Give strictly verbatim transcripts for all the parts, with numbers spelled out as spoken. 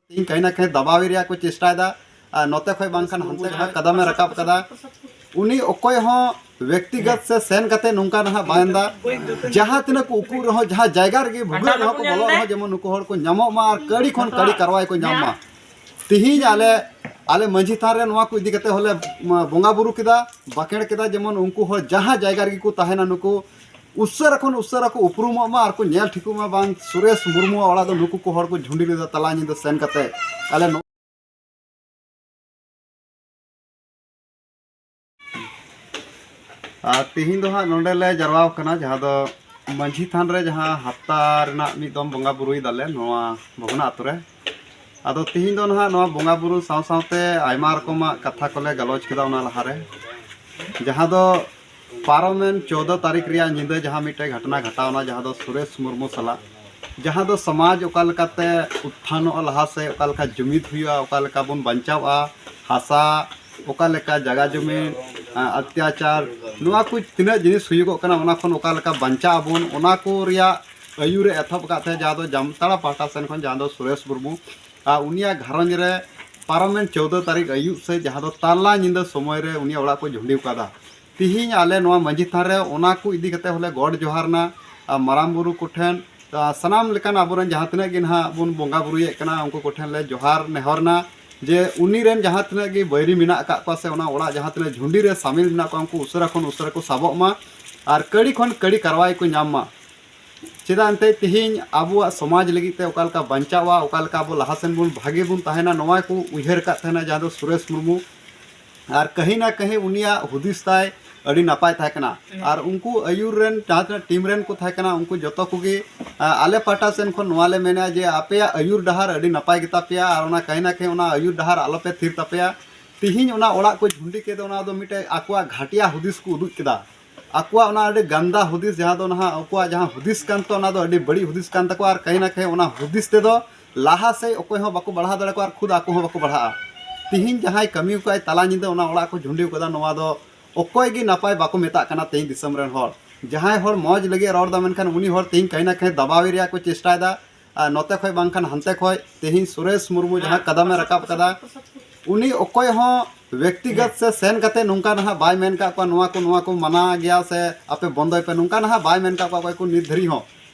ᱛᱮᱦᱮᱧ ᱠᱟᱹᱦᱤ ᱱᱟ ᱠᱟᱹᱦᱤ ᱫᱟᱵᱟᱣ ᱨᱮᱭᱟᱜ ᱠᱚ ᱪᱮᱥᱴᱟᱭᱮᱫᱟ᱾ ᱟᱨ ᱱᱚᱛᱮ ᱠᱷᱚᱱ ᱵᱟᱝᱠᱷᱟᱱ ᱦᱟᱱᱛᱮ ᱠᱷᱚᱱ ᱠᱟᱫᱟᱢᱮ ᱨᱟᱠᱟᱵ ᱠᱟᱫᱟ᱾ ᱩᱱᱤ ᱚᱠᱚᱭ ᱦᱚᱸ ᱵᱮᱠᱛᱤᱜᱚᱛ ᱥᱮ ᱥᱮᱱ ᱠᱟᱛᱮ ᱱᱚᱝᱠᱟ ᱱᱟᱦᱟᱜ ᱵᱟᱭ ᱢᱮᱱᱫᱟ᱾ ᱡᱟᱦᱟᱸ ᱛᱤᱱᱟᱹᱜ ᱠᱚ ᱩᱠᱩ ᱨᱮᱦᱚᱸ, ᱡᱟᱦᱟᱸ ᱡᱟᱭᱜᱟ ᱨᱮᱜᱮ ᱵᱷᱩᱜᱟᱹᱜ ᱨᱮᱦᱚᱸ ᱠᱚ ᱵᱚᱞᱚᱜ ᱨᱮᱦᱚᱸ, ᱡᱮᱢᱚᱱ ᱱᱩᱠᱩ ᱦᱚᱲ ᱠᱚ ᱧᱟᱢᱚᱜ ᱢᱟ ᱟᱨ ᱠᱟᱹᱲᱤ ᱠᱷᱚᱱ ᱠᱟᱹᱲᱤ ᱠᱟᱨᱣᱟᱭ ᱠᱚ ᱧᱟᱢ ᱢᱟ᱾ ᱛᱤᱦᱤᱧ ᱟᱞᱮ, ᱟᱞᱮ ᱢᱟᱹᱡᱷᱤ ᱛᱷᱟᱱ ᱨᱮ ᱱᱚᱣᱟ ᱠᱚ ᱤᱫᱤ ᱠᱟᱛᱮ ᱦᱚᱸᱞᱮ, ᱢᱟ, ᱵᱚᱸᱜᱟ ᱵᱩᱨᱩ ᱠᱮᱫᱟ, ᱵᱟᱠᱷᱮᱲ ᱠᱮᱫᱟ, ᱡᱮᱢᱚᱱ ᱩᱱᱠᱩ ᱦᱚᱲ ᱡᱟᱦᱟᱸ ᱡᱟᱭᱜᱟ ᱨᱮᱜᱮ ᱠᱚ ᱛᱟᱦᱮᱱᱟ, ᱱᱩᱠᱩ ᱩᱥᱟᱹᱨᱟ ᱠᱷᱚᱱ ᱩᱥᱟᱹᱨᱟ ᱠᱚ ᱩᱯᱨᱩᱢᱚᱜ ᱢᱟ ᱟᱨ ᱠᱚ ᱧᱮᱞ ᱴᱷᱤᱠᱚᱜ ᱢᱟ, ᱵᱟᱝ ᱥᱩᱨᱮᱥ ᱢᱩᱨᱢᱩᱣᱟᱜ ᱚᱲᱟᱜ ᱫᱚ ᱱᱩᱠᱩ ᱠᱚ ᱦᱚᱲ ᱠᱚ ᱡᱷᱩᱸᱰᱤ ᱞᱮᱫᱟ ᱛᱟᱞᱟ ᱧᱤᱫᱟᱹ ᱥᱮᱱ ᱠᱟᱛᱮ᱾ ᱟᱞᱮ ᱱᱚ-, ᱟᱨ ᱛᱤᱦᱤᱧ ᱫᱚ ᱦᱟᱸᱜ ᱱᱚᱰᱮ ᱞᱮ ᱡᱟᱨᱣᱟ ᱟᱠᱟᱱᱟ, ᱡᱟᱦᱟᱸ ᱫᱚ ᱢᱟᱹᱡᱷᱤ ᱛᱷᱟᱱ ᱨᱮ ᱡᱟᱦᱟᱸ ᱦᱟᱯᱛᱟ ᱨᱮᱱᱟᱜ ᱢᱤᱫ ᱫᱚᱢ ᱵᱚᱸᱜᱟ ᱵᱩᱨᱩᱭ ᱫᱟᱞᱮ ᱱᱚᱣᱟ ᱵᱷᱚᱜᱽᱱᱟ ᱟᱛᱳ ᱨᱮ᱾ ᱟᱫᱚ ᱛᱤᱦᱤᱧ ᱫᱚ ᱱᱟᱦᱟᱜ ᱱᱚᱣᱟ ᱵᱚᱸᱜᱟ ᱵᱩᱨᱩ ᱥᱟᱶ ᱥᱟᱶᱛᱮ ᱟᱭᱢᱟ ᱨᱚᱠᱚᱢᱟᱜ ᱠᱟᱛᱷᱟ ᱠᱚᱞᱮ ᱜᱟᱞᱚᱪ ᱠᱮᱫᱟ ᱚᱱᱟ ᱞᱟᱦᱟᱨᱮ, ᱡᱟᱦᱟᱸ ᱫᱚ ᱯᱟᱨᱚᱢᱮᱱ ᱪᱳᱫᱽᱫᱚ ᱛᱟᱹᱨᱤᱠᱷ ᱨᱮᱭᱟᱜ ᱧᱤᱫᱟᱹ ᱡᱟᱦᱟᱸ ᱢᱤᱫᱴᱮᱡ ᱜᱷᱚᱴᱚᱱᱟ ᱜᱷᱟᱴᱟᱣᱱᱟ, ᱡᱟᱦᱟᱸ ᱫᱚ ᱥᱩᱨᱮᱥ ᱢᱩᱨᱢᱩ ᱥᱟᱞᱟᱜ, ᱡᱟᱦᱟᱸ ᱫᱚ ᱥᱚᱢᱟᱡᱽ ᱚᱠᱟ ᱞᱮᱠᱟᱛᱮ ᱩᱛᱛᱷᱟᱱᱚᱜᱼᱟ ᱞᱟᱦᱟ ᱥᱮᱫ, ᱚᱠᱟ ᱞᱮᱠᱟ ᱡᱩᱢᱤᱫ ᱦᱩᱭᱩᱜᱼᱟ, ᱚᱠᱟ ᱞᱮᱠᱟ ᱵᱚᱱ ᱵᱟᱧᱪᱟᱣᱼᱟ, ᱦᱟᱥᱟ, ᱚᱠᱟ ᱞᱮᱠᱟ ᱡᱟᱭᱜᱟ ᱡᱚᱢᱤ, ᱟ, ᱚᱛᱛᱟᱪᱟᱨ, ᱱᱚᱣᱟ ᱠᱚ ᱛᱤᱱᱟᱹᱜ ᱡᱤᱱᱤᱥ ᱦᱩᱭᱩᱜᱚᱜ ᱠᱟᱱᱟ, ᱚᱱᱟ ᱠᱷᱚᱱ ᱚᱠᱟ ᱞᱮᱠᱟ ᱵᱟᱧᱪᱟᱜ ᱟᱵᱚᱱ, ᱚᱱᱟ ᱠᱚ ᱨᱮᱭᱟᱜ ᱟᱹᱭᱩᱨᱮ ᱮᱛᱚᱦᱚᱵ ᱟᱠᱟᱫ ᱛᱟᱦᱮᱸᱫ, ᱡᱟᱦᱟᱸ ᱫᱚ ᱡᱟᱢᱛᱟᱲᱟ ᱯᱟᱦᱴᱟ ᱥᱮᱱ ᱠᱷᱚᱱ, ᱡᱟᱦᱟᱸ ᱫᱚ ᱥᱩᱨᱮᱥ ᱢᱩᱨᱢᱩ᱾ ᱟᱨ ᱩᱱᱤᱭᱟᱜ ᱜᱷᱟᱨᱚᱸᱡᱽ ᱨᱮ ᱯᱟᱨᱚᱢᱮᱱ ᱪᱳᱫᱽᱫᱚ ᱛᱟᱹᱨᱤᱠᱷ ᱟᱹᱭᱩᱵ ᱥᱮᱫ, ᱡᱟᱦᱟᱸ ᱫᱚ ᱛᱟᱞᱟ ᱧᱤᱫᱟᱹ ᱥᱚᱢᱚᱭ ᱨᱮ ᱩᱱᱤᱭᱟᱜ ᱚᱲᱟᱜ ᱠᱚ ᱡᱷᱩᱸᱰᱤ ᱟᱠᱟᱫᱟ᱾ ᱛᱤᱦᱤᱧ ᱟᱞᱮ ᱱᱚᱣᱟ ᱢᱟᱹᱡᱷᱤ ᱛᱷᱟᱱ ᱨᱮ ᱚᱱᱟ ᱠᱚ ᱤᱫᱤ ᱠᱟᱛᱮ ᱦᱚᱸᱞᱮ ᱜᱚᱰ ᱡᱚᱦᱟᱨ ᱮᱱᱟ᱾ ᱟᱨ ᱢᱟᱨᱟᱝ ᱵᱩᱨᱩ ᱠᱚᱴᱷᱮᱱ, ᱟᱨ ᱥᱟᱱᱟᱢ ᱞᱮᱠᱟᱱ ᱟᱵᱚᱨᱮᱱ ᱡᱟᱦᱟᱸ ᱛᱤᱱᱟᱹᱜ ᱜᱮ ᱱᱟᱦᱟᱜ ᱵᱚᱱ ᱵᱚᱸᱜᱟ ᱵᱩᱨᱩᱭᱮᱫ ᱠᱟᱱᱟ, ᱩᱱᱠᱩ ᱠᱚᱴᱷᱮᱱ ᱞᱮ ᱡᱚᱦᱟᱨ ᱱᱮᱦᱚᱨ ᱮᱱᱟ ᱡᱮ ᱩᱱᱤ ᱨᱮᱱ ᱡᱟᱦᱟᱸ ᱛᱤᱱᱟᱹᱜ ᱜᱮ ᱵᱟᱹᱭᱨᱤ ᱢᱮᱱᱟᱜ ᱟᱠᱟᱫ ᱠᱚᱣᱟ ᱥᱮ ᱚᱱᱟ ᱚᱲᱟᱜ ᱡᱟᱦᱟᱸ ᱛᱤᱱᱟᱹᱜ ᱡᱷᱩᱸᱰᱤ ᱨᱮ ᱥᱟᱢᱤᱞ ᱢᱮᱱᱟᱜ ᱠᱚᱣᱟ, ᱩᱱᱠᱩ ᱩᱥᱟᱹᱨᱟ ᱠᱷᱚᱱ ᱩᱥᱟᱹᱨᱟ ᱠᱚ ᱥᱟᱵᱚᱜ ᱢᱟ ᱟᱨ ᱠᱟᱹᱲᱤ ᱠᱷᱚᱱ ᱠᱟᱹᱲᱤ ᱠᱟᱨᱣᱟᱭ ᱠᱚ ᱧᱟᱢ ᱢᱟ᱾ ᱪᱮᱫᱟᱜ ᱮᱱᱛᱮᱫ ᱛᱮᱦᱮᱧ ᱟᱵᱚᱣᱟᱜ ᱥᱚᱢᱟᱡᱽ ᱞᱟᱹᱜᱤᱫ ᱛᱮ ᱚᱠᱟ ᱞᱮᱠᱟ ᱵᱟᱧᱪᱟᱣᱟ, ᱚᱠᱟ ᱞᱮᱠᱟ ᱟᱵᱚ ᱞᱟᱦᱟ ᱥᱮᱱ ᱵᱚᱱ ᱵᱷᱟᱜᱮ ᱵᱚᱱ ᱛᱟᱦᱮᱱᱟ, ᱱᱚᱣᱟ ᱠᱚ ᱩᱭᱦᱟᱹᱨ ᱟᱠᱟᱫ ᱛᱟᱦᱮᱱᱟ ᱡᱟᱦᱟᱸ ᱫᱚ ᱥᱩᱨᱮᱥ ᱢᱩᱨᱢᱩ᱾ ᱟᱨ ᱠᱟᱹᱦᱤ ᱱᱟ ᱠᱟᱹᱦᱤ ᱩᱱᱤᱭᱟᱜ ᱦᱩᱫᱤᱥ ᱛᱟᱭ ᱟᱹᱰᱤ ᱱᱟᱯᱟᱭ ᱛᱟᱦᱮᱸ ᱠᱟᱱᱟ᱾ ᱟᱨ ᱩᱱᱠᱩ ᱟᱹᱭᱩᱨ ᱨᱮᱱ ᱡᱟᱦᱟᱸ ᱛᱤᱱᱟᱹᱜ ᱴᱤᱢ ᱨᱮᱱ ᱠᱚ ᱛᱟᱦᱮᱸ ᱠᱟᱱᱟ, ᱩᱱᱠᱩ ᱡᱚᱛᱚ ᱠᱚᱜᱮ, ᱟ, ᱟᱞᱮ ᱯᱟᱦᱴᱟ ᱥᱮᱱ ᱠᱷᱚᱱ ᱱᱚᱣᱟ ᱞᱮ ᱢᱮᱱᱟ ᱡᱮ ᱟᱯᱮᱭᱟᱜ ᱟᱹᱭᱩᱨ ᱰᱟᱦᱟᱨ ᱟᱹᱰᱤ ᱱᱟᱯᱟᱭ ᱜᱮᱛᱟ ᱯᱮᱭᱟ, ᱟᱨ ᱚᱱᱟ ᱠᱟᱹᱦᱤ ᱱᱟ ᱠᱟᱹᱦᱤ ᱚᱱᱟ ᱟᱹᱭᱩᱨ ᱰᱟᱦᱟᱨ ᱟᱞᱚᱯᱮ ᱛᱷᱤᱨ ᱛᱟᱯᱮᱭᱟ᱾ ᱛᱤᱦᱤᱧ ᱚᱱᱟ ᱚᱲᱟᱜ ᱠᱚ ᱡᱷᱩᱸᱰᱤ ᱠᱮᱫ, ᱚᱱᱟ ᱫᱚ ᱢᱤᱫᱴᱮᱡ ᱟᱠᱚᱣᱟᱜ ᱜᱷᱟᱹᱴᱤᱭᱟ ᱦᱩᱫᱤᱥ ᱠᱚ ᱩᱫᱩᱜ ᱠᱮᱫᱟ᱾ ᱟᱠᱚᱣᱟᱜ ᱚᱱᱟ ᱟᱹᱰᱤ ᱜᱟᱱᱫᱟ ᱦᱩᱫᱤᱥ, ᱡᱟᱦᱟᱸ ᱫᱚ ᱱᱟᱦᱟᱜ ᱟᱠᱚᱣᱟᱜ ᱡᱟᱦᱟᱸ ᱦᱩᱫᱤᱥ ᱠᱟᱱ ᱛᱟᱠᱚ, ᱚᱱᱟ ᱫᱚ ᱟᱹᱰᱤ ᱵᱟᱹᱲᱤᱡ ᱦᱩᱫᱤᱥ ᱠᱟᱱ ᱛᱟᱠᱚᱣᱟ᱾ ᱟᱨ ᱠᱟᱹᱦᱤ ᱱᱟ ᱠᱟᱹᱦᱤ ᱚᱱᱟ ᱦᱩᱫᱤᱥ ᱛᱮᱫᱚ ᱞᱟᱦᱟ ᱥᱮᱫ ᱚᱠᱚᱭ ᱦᱚᱸ ᱵᱟᱠᱚ ᱵᱟᱲᱦᱟᱣ ᱫᱟᱲᱮ ᱠᱚᱣᱟ ᱟᱨ ᱠᱷᱩᱫ ᱟᱠᱚ ᱦᱚᱸ ᱵᱟᱠᱚ ᱵᱟᱲᱦᱟᱜᱼᱟ᱾ ᱛᱤᱦᱤᱧ ᱡᱟᱦᱟᱸᱭ ᱠᱟᱹᱢᱤ ᱟᱠᱟᱫ ᱛᱟᱞᱟ ᱧᱤᱫᱟᱹ ᱚᱱᱟ ᱚᱲᱟᱜ ᱠᱚ ᱡᱷᱩᱸᱰᱤ ᱟᱠᱟᱫᱟ, ᱱᱚᱣᱟ ᱫᱚ ᱚᱠᱚᱭ ᱜᱮ ᱱᱟᱯᱟᱭ ᱵᱟᱠᱚ ᱢᱮᱛᱟᱜ ᱠᱟᱱᱟ ᱛᱤᱦᱤᱧ ᱫᱤᱥᱚᱢ ᱨᱮᱱ ᱦᱚᱲ᱾ ᱡᱟᱦᱟᱸᱭ ᱦᱚᱲ ᱢᱚᱡᱽ ᱞᱟᱹᱜᱤᱫ ᱮ ᱨᱚᱲ ᱮᱫᱟ, ᱢᱮᱱᱠᱷᱟᱱ ᱩᱱᱤ ᱦᱚᱲ ᱛᱤᱦᱤᱧ ᱠᱟᱹᱦᱤ ᱱᱟ ᱠᱟᱹᱦᱤ ᱫᱟᱵᱟᱣ ᱨᱮᱭᱟᱜ ᱠᱚ ᱪᱮᱥᱴᱟᱭᱮᱫᱟ᱾ ᱟᱨ ᱱᱚᱛᱮ ᱠᱷᱚᱡ ᱵᱟᱝᱠᱷᱟᱱ ᱦᱟᱱᱛᱮ ᱠᱷᱚᱡ ᱛᱮᱦᱮᱧ ᱥᱩᱨᱮᱥ ᱢᱩᱨᱢᱩ ᱡᱟᱦᱟᱸ ᱠᱟᱫᱟᱢᱮ ᱨᱟᱠᱟᱵ ᱠᱟᱫᱟ, ᱩᱱᱤ ᱚᱠᱚᱭ ᱦᱚᱸ ᱵᱮᱠᱛᱤᱜᱚᱛ ᱥᱮ ᱥᱮᱱ ᱠᱟᱛᱮ ᱱᱚᱝᱠᱟ ᱱᱟᱦᱟᱜ ᱵᱟᱭ ᱢᱮᱱ ᱠᱟᱜ ᱠᱚᱣᱟ, ᱱᱚᱣᱟ ᱠᱚ, ᱱᱚᱣᱟ ᱠᱚ ᱢᱟᱱᱟ ᱜᱮᱭᱟ ᱥᱮ ᱟᱯᱮ ᱵᱚᱱᱫᱚᱭ ᱯᱮ, ᱱᱚᱝᱠᱟ ᱱᱟᱦᱟᱜ ᱵᱟᱭ ᱢᱮᱱ ᱠᱟᱜ ᱠᱚᱣᱟ ᱚᱠᱚᱭ ᱠᱚ ᱱᱤᱛ ᱫᱷᱟᱹᱨᱤᱡ ᱦᱚᱸ᱾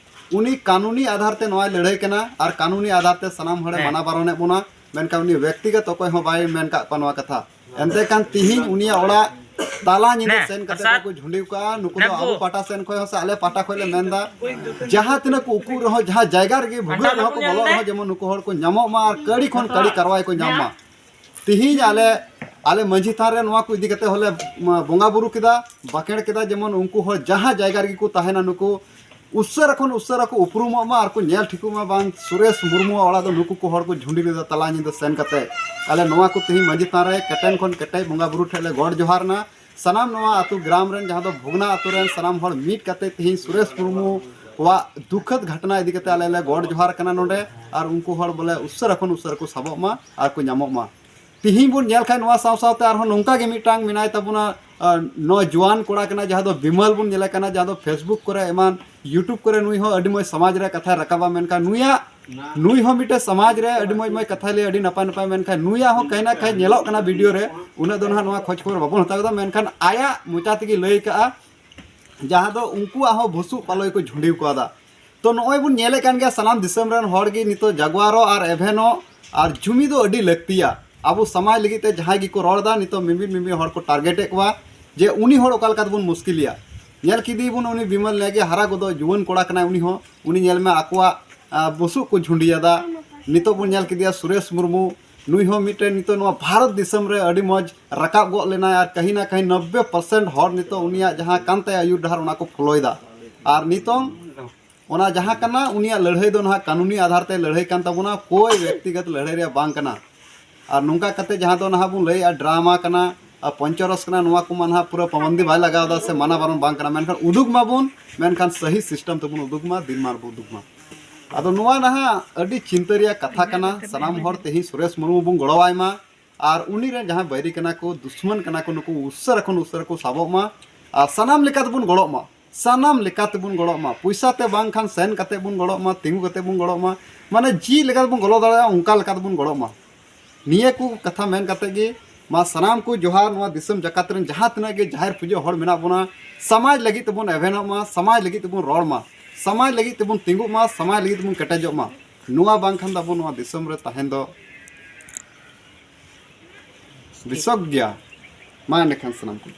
ᱩᱱᱤ ᱠᱟᱹᱱᱩᱱᱤ ᱟᱫᱷᱟᱨ ᱛᱮ ᱱᱚᱣᱟᱭ ᱞᱟᱹᱲᱦᱟᱹᱭ ᱠᱟᱱᱟ ᱟᱨ ᱠᱟᱹᱱᱩᱱᱤ ᱟᱫᱷᱟᱨ ᱛᱮ ᱥᱟᱱᱟᱢ ᱦᱚᱲᱮ ᱦᱮᱸ᱾ ᱢᱟᱱᱟ ᱵᱟᱨᱚᱱᱮᱫ ᱵᱚᱱᱟ, ᱢᱮᱱᱠᱷᱟᱱ ᱩᱱᱤ ᱵᱮᱠᱛᱤᱜᱚᱛ ᱚᱠᱚᱭ ᱦᱚᱸ ᱵᱟᱭ ᱢᱮᱱ ᱠᱟᱜ ᱠᱚᱣᱟ ᱱᱚᱣᱟ ᱠᱟᱛᱷᱟ᱾ ᱮᱱᱛᱮ ᱠᱟᱱ ᱛᱤᱦᱤᱧ ᱩᱱᱤᱭᱟᱜ ᱚᱲᱟᱜ ᱛᱟᱞᱟ ᱧᱤᱫᱟᱹ ᱱᱮ, ᱥᱮᱱ ᱠᱟᱛᱮ ᱯᱨᱚᱥᱟᱫ᱾ ᱠᱚ ᱡᱷᱩᱸᱰᱤ ᱠᱟᱜᱼᱟ᱾ ᱱᱩᱠᱩ ᱱᱮ ᱫᱚ ᱟᱵᱚ ᱵᱟᱹᱵᱩ᱾ ᱯᱟᱦᱴᱟ ᱥᱮᱱ ᱠᱷᱚᱱ ᱦᱚᱸ ᱥᱮ ᱟᱞᱮ ᱯᱟᱦᱴᱟ ᱠᱷᱚᱱ ᱞᱮ ᱢᱮᱱᱫᱟ, ᱡᱟᱦᱟᱸ ᱛᱤᱱᱟᱹᱜ ᱠᱚ ᱩᱠᱩ ᱨᱮᱦᱚᱸ, ᱡᱟᱦᱟᱸ ᱡᱟᱭᱜᱟ ᱨᱮᱜᱮ ᱵᱷᱩᱜᱟᱹᱜ ᱨᱮᱦᱚᱸ ᱠᱚ ᱵᱚᱞᱚᱜ ᱨᱮᱦᱚᱸ, ᱡᱮᱢᱚᱱ ᱱᱩᱠᱩ ᱦᱚᱲ ᱠᱚ ᱧᱟᱢᱚᱜ ᱢᱟ ᱟᱨ ᱠᱟᱹᱲᱤ ᱠᱷᱚᱱ ᱠᱟᱹᱲᱤ ᱠᱟᱨᱣᱟᱭ ᱠᱚ ᱧᱟᱢ ᱢᱟ᱾ ᱛᱤᱦᱤᱧ ᱟᱞᱮ, ᱟᱞᱮ ᱢᱟᱹᱡᱷᱤ ᱛᱷᱟᱱ ᱨᱮ ᱱᱚᱣᱟ ᱠᱚ ᱤᱫᱤ ᱠᱟᱛᱮ ᱦᱚᱸᱞᱮ, ᱢᱟ, ᱵᱚᱸᱜᱟ ᱵᱩᱨᱩ ᱠᱮᱫᱟ, ᱵᱟᱸᱠᱷᱮᱲ ᱠᱮᱫᱟ, ᱡᱮᱢᱚᱱ ᱩᱱᱠᱩ ᱦᱚᱲ ᱡᱟᱦᱟᱸ ᱡᱟᱭᱜᱟ ᱨᱮᱜᱮ ᱠᱚ ᱛᱟᱦᱮᱱᱟ, ᱱᱩᱠᱩ ᱩᱥᱟᱹᱨᱟ ᱠᱷᱚᱱ ᱩᱥᱟᱹᱨᱟ ᱠᱚ ᱩᱯᱨᱩᱢᱚᱜ ᱢᱟ ᱟᱨ ᱠᱚ ᱧᱮᱞ ᱴᱷᱤᱠᱚᱜ ᱢᱟ, ᱵᱟᱝ ᱥᱩᱨᱮᱥ ᱢᱩᱨᱢᱩᱣᱟᱜ ᱚᱲᱟᱜ ᱫᱚ ᱱᱩᱠᱩ ᱠᱚ ᱦᱚᱲ ᱠᱚ ᱡᱷᱩᱸᱰᱤ ᱞᱮᱫᱟ ᱛᱟᱞᱟ ᱧᱤᱫᱟᱹ ᱥᱮᱱ ᱠᱟᱛᱮ᱾ ᱟᱞᱮ ᱱᱚᱣᱟ ᱠᱚ ᱛᱤᱦᱤᱧ ᱢᱟᱹᱡᱷᱤ ᱛᱷᱟᱱ ᱨᱮ ᱠᱮᱴᱮᱱ ᱠᱷᱚᱱ ᱠᱮᱴᱮᱡ ᱵᱚᱸᱜᱟ ᱵᱩᱨᱩ ᱴᱷᱮᱱ ᱞᱮ ᱜᱚᱰ ᱡᱚᱦᱟᱨ ᱮᱱᱟ᱾ ᱥᱟᱱᱟᱢ ᱱᱚᱣᱟ ᱟᱹᱛᱩ ᱜᱨᱟᱢ ᱨᱮᱱ, ᱡᱟᱦᱟᱸ ᱫᱚ ᱵᱷᱩᱜᱽᱱᱟ ᱟᱹᱛᱩ ᱨᱮᱱ ᱥᱟᱱᱟᱢ ᱦᱚᱲ ᱢᱤᱫ ᱠᱟᱛᱮ ᱛᱤᱦᱤᱧ ᱥᱩᱨᱮᱥ ᱢᱩᱨᱢᱩᱣᱟᱜ ᱫᱩᱠᱷᱟᱹᱛ ᱜᱷᱚᱴᱱᱟ ᱤᱫᱤ ᱠᱟᱛᱮ ᱟᱞᱮ ᱞᱮ ᱜᱚᱰ ᱡᱚᱦᱟᱨ ᱠᱟᱱᱟ ᱱᱚᱰᱮ᱾ ᱟᱨ ᱩᱱᱠᱩ ᱦᱚᱲ ᱵᱚᱞᱮ ᱩᱥᱟᱹᱨᱟ ᱠᱷᱚᱱ ᱩᱥᱟᱹᱨᱟ ᱠᱚ ᱥᱟᱵᱚᱜ ᱢᱟ ᱟᱨ ᱠᱚ ᱧᱟᱢᱚᱜ ᱢᱟ᱾ ᱛᱤᱦᱤᱧ ᱵᱚᱱ ᱧᱮᱞ ᱠᱷᱟᱱ ᱱᱚᱣᱟ ᱥᱟᱶ ᱥᱟᱶᱛᱮ ᱟᱨᱦᱚᱸ ᱱᱚᱝᱠᱟ ᱜᱮ ᱢᱤᱫᱴᱟᱝ ᱢᱮᱱᱟᱭ ᱛᱟᱵᱚᱱᱟ, ᱟᱨ ᱱᱚᱣᱟ ᱡᱩᱣᱟᱱ ᱠᱚᱲᱟ ᱠᱟᱱᱟ, ᱡᱟᱦᱟᱸ ᱫᱚ ᱵᱤᱢᱚᱞ ᱵᱚᱱ ᱧᱮᱞᱮ ᱠᱟᱱᱟ, ᱡᱟᱦᱟᱸ ᱫᱚ Facebook ᱠᱚᱨᱮ ᱮᱢᱟᱱ YouTube ᱠᱚᱨᱮ ᱱᱩᱭ ᱦᱚᱸ ᱟᱹᱰᱤ ᱢᱚᱡᱽ ᱥᱚᱢᱟᱡᱽ ᱨᱮ ᱠᱟᱛᱷᱟᱭ ᱨᱟᱠᱟᱵᱟ, ᱢᱮᱱᱠᱷᱟᱱ ᱱᱩᱭᱟᱜ, ᱱᱩᱭ ᱦᱚᱸ ᱢᱤᱫᱴᱮᱱ ᱥᱚᱢᱟᱡᱽ ᱨᱮ ᱟᱹᱰᱤ ᱢᱚᱡᱽ ᱢᱚᱡᱽ ᱠᱟᱛᱷᱟᱭ ᱞᱟᱹᱭᱟ, ᱟᱹᱰᱤ ᱱᱟᱯᱟᱭ ᱱᱟᱯᱟᱭ, ᱢᱮᱱᱠᱷᱟᱱ ᱱᱩᱭᱟᱜ ᱦᱚᱸ ᱠᱟᱹᱦᱤ ᱱᱟ ᱠᱟᱹᱦᱤ ᱧᱮᱞᱚᱜ ᱠᱟᱱᱟ ᱵᱷᱤᱰᱤᱭᱳ ᱨᱮ, ᱩᱱᱟᱹᱜ ᱫᱚ ᱱᱟᱦᱟᱜ ᱱᱚᱣᱟ ᱠᱷᱚᱡᱽ ᱠᱷᱚᱵᱚᱨ ᱵᱟᱵᱚᱱ ᱦᱟᱛᱟᱣ ᱠᱮᱫᱟ, ᱢᱮᱱᱠᱷᱟᱱ ᱟᱭᱟᱜ ᱢᱚᱪᱟ ᱛᱮᱜᱮ ᱞᱟᱹᱭ ᱠᱟᱜᱼᱟ, ᱡᱟᱦᱟᱸ ᱫᱚ ᱩᱱᱠᱩᱣᱟᱜ ᱦᱚᱸ ᱵᱩᱥᱩᱵ ᱯᱟᱞᱚᱭ ᱠᱚ ᱡᱷᱩᱸᱰᱤ ᱠᱟᱣᱫᱟ᱾ ᱛᱚ ᱱᱚᱜᱼᱚᱭ ᱵᱚᱱ ᱧᱮᱞᱮᱫ ᱠᱟᱱ ᱜᱮᱭᱟ, ᱥᱟᱱᱟᱢ ᱫᱤᱥᱚᱢ ᱨᱮᱱ ᱦᱚᱲ ᱜᱮ ᱱᱤᱛᱚᱜ ᱡᱟᱜᱣᱟᱨᱚᱜ ᱟᱨ ᱮᱵᱷᱮᱱᱚᱜ ᱟᱨ ᱡᱩᱢᱤᱫᱚᱜ ᱟᱹᱰᱤ ᱞᱟᱹᱠᱛᱤᱭᱟ᱾ ᱟᱵᱚ ᱥᱚᱢᱟᱡᱽ ᱞᱟᱹᱜᱤᱫ ᱛᱮ ᱡᱟᱦᱟᱸᱭ ᱜᱮᱠᱚ ᱨᱚᱲ ᱮᱫᱟ, ᱱᱤᱛᱚᱜ ᱢᱤᱢᱤᱫ ᱢᱤᱢᱤᱫ ᱦᱚᱲ ᱠᱚ ᱴᱟᱨᱜᱮᱴᱮᱫ ᱠᱚᱣᱟ ᱡᱮ ᱩᱱᱤ ᱦᱚᱲ ᱚᱠᱟ ᱞᱮᱠᱟ ᱛᱮᱵᱚᱱ ᱢᱩᱥᱠᱤᱞᱮᱭᱟ᱾ ᱧᱮᱞ ᱠᱮᱫᱮᱭᱟᱵᱚᱱ ᱩᱱᱤ ᱵᱤᱢᱚᱞ ᱱᱮᱜᱮ ᱦᱟᱨᱟ ᱜᱚᱫᱚᱜ ᱡᱩᱣᱟᱹᱱ ᱠᱚᱲᱟ ᱠᱟᱱᱟᱭ, ᱩᱱᱤ ᱦᱚᱸ, ᱩᱱᱤ ᱧᱮᱞ ᱢᱮ ᱟᱠᱚᱣᱟᱜ, ᱟ, ᱵᱩᱥᱩᱵ ᱠᱚ ᱡᱷᱩᱸᱰᱤᱭᱟᱫᱟ᱾ ᱱᱤᱛᱚᱜ ᱵᱚᱱ ᱧᱮᱞ ᱠᱮᱫᱮᱭᱟ ᱥᱩᱨᱮᱥ ᱢᱩᱨᱢᱩ, ᱱᱩᱭ ᱦᱚᱸ ᱢᱤᱫᱴᱮᱱ ᱱᱤᱛᱚᱜ ᱱᱚᱣᱟ ᱵᱷᱟᱨᱚᱛ ᱫᱤᱥᱚᱢ ᱨᱮ ᱟᱹᱰᱤ ᱢᱚᱡᱽ ᱨᱟᱠᱟᱵ ᱜᱚᱫ ᱞᱮᱱᱟᱭ ᱟᱨ ᱠᱟᱹᱦᱤ ᱱᱟ ᱠᱟᱹᱦᱤ ᱱᱚᱵᱵᱮ ᱯᱟᱨᱥᱮᱱᱴ ᱦᱚᱲ ᱱᱤᱛᱚᱜ ᱩᱱᱤᱭᱟᱜ ᱡᱟᱦᱟᱸ ᱠᱟᱱ ᱛᱟᱭᱟ ᱟᱹᱭᱩᱨ ᱰᱟᱦᱟᱨ, ᱚᱱᱟ ᱠᱚ ᱯᱷᱚᱞᱳᱭᱮᱫᱟ᱾ ᱟᱨ ᱱᱤᱛᱚᱝ ᱚᱱᱟ ᱡᱟᱦᱟᱸ ᱠᱟᱱᱟ, ᱩᱱᱤᱭᱟᱜ ᱞᱟᱹᱲᱦᱟᱹᱭ ᱫᱚ ᱱᱟᱦᱟᱜ ᱠᱟᱹᱱᱩᱱᱤ ᱟᱫᱷᱟᱨ ᱛᱮ ᱞᱟᱹᱲᱦᱟᱹᱭ ᱠᱟᱱ ᱛᱟᱵᱚᱱᱟ, ᱠᱳᱭ ᱵᱮᱠᱛᱤᱜᱚᱛ ᱞᱟᱹᱲᱦᱟᱹᱭ ᱨᱮᱭᱟᱜ ᱵᱟᱝ ᱠᱟᱱᱟ᱾ ᱟᱨ ᱱᱚᱝᱠᱟ ᱠᱟᱛᱮ ᱡᱟᱦᱟᱸ ᱫᱚ ᱱᱟᱦᱟᱜ ᱵᱚᱱ ᱞᱟᱹᱭᱮᱫᱼᱟ ᱰᱨᱟᱢᱟ ᱠᱟᱱᱟ ᱟᱨ ᱯᱚᱧᱪᱚᱨᱚᱥ ᱠᱟᱱᱟ, ᱱᱚᱣᱟ ᱠᱚᱢᱟ ᱱᱟᱦᱟᱜ ᱯᱩᱨᱟᱹ ᱯᱟᱵᱚᱱᱫᱤ ᱵᱟᱭ ᱞᱟᱜᱟᱣ ᱮᱫᱟ ᱥᱮ ᱢᱟᱱᱟ ᱵᱟᱨᱚᱱ ᱵᱟᱝ ᱠᱟᱱᱟ, ᱢᱮᱱᱠᱷᱟᱱ ᱩᱫᱩᱜ ᱢᱟᱵᱚᱱ, ᱢᱮᱱᱠᱷᱟᱱ ᱥᱟᱹᱦᱤ ᱥᱤᱥᱴᱮᱢ ᱛᱮᱵᱚᱱ ᱩᱫᱩᱜ ᱢᱟ, ᱫᱤᱱ ᱢᱟᱨ ᱵᱚᱱ ᱩᱫᱩᱜ ᱢᱟ᱾ ᱟᱫᱚ ᱱᱚᱣᱟ ᱱᱟᱦᱟᱜ ᱟᱹᱰᱤ ᱪᱤᱱᱛᱟᱹ ᱨᱮᱭᱟᱜ ᱠᱟᱛᱷᱟ ᱠᱟᱱᱟ᱾ ᱥᱟᱱᱟᱢ ᱦᱚᱲ ᱛᱮᱦᱮᱧ ᱥᱩᱨᱮᱥ ᱢᱩᱨᱢᱩ ᱵᱚᱱ ᱜᱚᱲᱚᱣᱟᱭ ᱢᱟ ᱟᱨ ᱩᱱᱤ ᱨᱮᱱ ᱡᱟᱦᱟᱸᱭ ᱵᱟᱹᱭᱨᱤ ᱠᱟᱱᱟ ᱠᱚ, ᱫᱩᱥᱢᱟᱱ ᱠᱟᱱᱟ ᱠᱚ, ᱱᱩᱠᱩ ᱩᱥᱟᱹᱨᱟ ᱠᱷᱚᱱ ᱩᱥᱟᱹᱨᱟ ᱠᱚ ᱥᱟᱵᱚᱜ ᱢᱟ ᱟᱨ ᱥᱟᱱᱟᱢ ᱞᱮᱠᱟ ᱛᱮᱵᱚᱱ ᱜᱚᱲᱚᱜ ᱢᱟ᱾ ᱥᱟᱱᱟᱢ ᱞᱮᱠᱟ ᱛᱮᱵᱚᱱ ᱜᱚᱲᱚᱜ ᱢᱟ᱾ ᱯᱚᱭᱥᱟ ᱛᱮ ᱵᱟᱝᱠᱷᱟᱱ ᱥᱮᱱ ᱠᱟᱛᱮ ᱵᱚᱱ ᱜᱚᱲᱚᱜ ᱢᱟ, ᱛᱤᱸᱜᱩ ᱠᱟᱛᱮ ᱵᱚᱱ ᱜᱚᱲᱚᱜ ᱢᱟ, ᱢᱟᱱᱮ ᱪᱮᱫ ᱞᱮᱠᱟ ᱛᱮᱵᱚᱱ ᱜᱚᱲᱚ ᱫᱟᱲᱮᱭᱟᱜᱼᱟ ᱚᱱᱠᱟ ᱞᱮᱠᱟ ᱛᱮᱵᱚᱱ ᱜᱚᱲᱚᱜ ᱢᱟ᱾ ᱱᱤᱭᱟᱹ ᱠᱚ ᱠᱟᱛᱷᱟ ᱢᱮᱱ ᱠᱟᱛᱮ ᱜᱮ ᱢᱟ ᱥᱟᱱᱟᱢ ᱠᱚ ᱡᱚᱦᱟᱨ᱾ ᱱᱚᱣᱟ ᱫᱤᱥᱚᱢ ᱡᱟᱠᱟᱛ ᱨᱮᱱ ᱡᱟᱦᱟᱸ ᱛᱤᱱᱟᱹᱜ ᱜᱮ ᱡᱟᱦᱮᱨ ᱯᱩᱡᱟᱹ ᱦᱚᱲ ᱢᱮᱱᱟᱜ ᱵᱚᱱᱟ, ᱥᱚᱢᱟᱡᱽ ᱞᱟᱹᱜᱤᱫ ᱛᱮᱵᱚᱱ ᱮᱵᱷᱮᱱᱚᱜ ᱢᱟ, ᱥᱚᱢᱟᱡᱽ ᱞᱟᱹᱜᱤᱫ ᱛᱮᱵᱚᱱ ᱨᱚᱲ ᱢᱟ, ᱥᱚᱢᱟᱡᱽ ᱞᱟᱹᱜᱤᱫ ᱛᱮᱵᱚᱱ ᱛᱤᱸᱜᱩᱜ ᱢᱟ, ᱥᱚᱢᱟᱡᱽ ᱞᱟᱹᱜᱤᱫ ᱛᱮᱵᱚᱱ ᱠᱮᱴᱮᱡᱚᱜ ᱢᱟ᱾ ᱱᱚᱣᱟ ᱵᱟᱝᱠᱷᱟᱱ ᱫᱚ ᱟᱵᱚ ᱱᱚᱣᱟ ᱫᱤᱥᱚᱢ ᱨᱮ ᱛᱟᱦᱮᱱ ᱫᱚ ᱵᱤᱥᱚᱠ ᱜᱮᱭᱟ᱾ ᱢᱟ ᱮᱸᱰᱮᱠᱷᱟᱱ ᱥᱟᱱᱟᱢ ᱠᱚ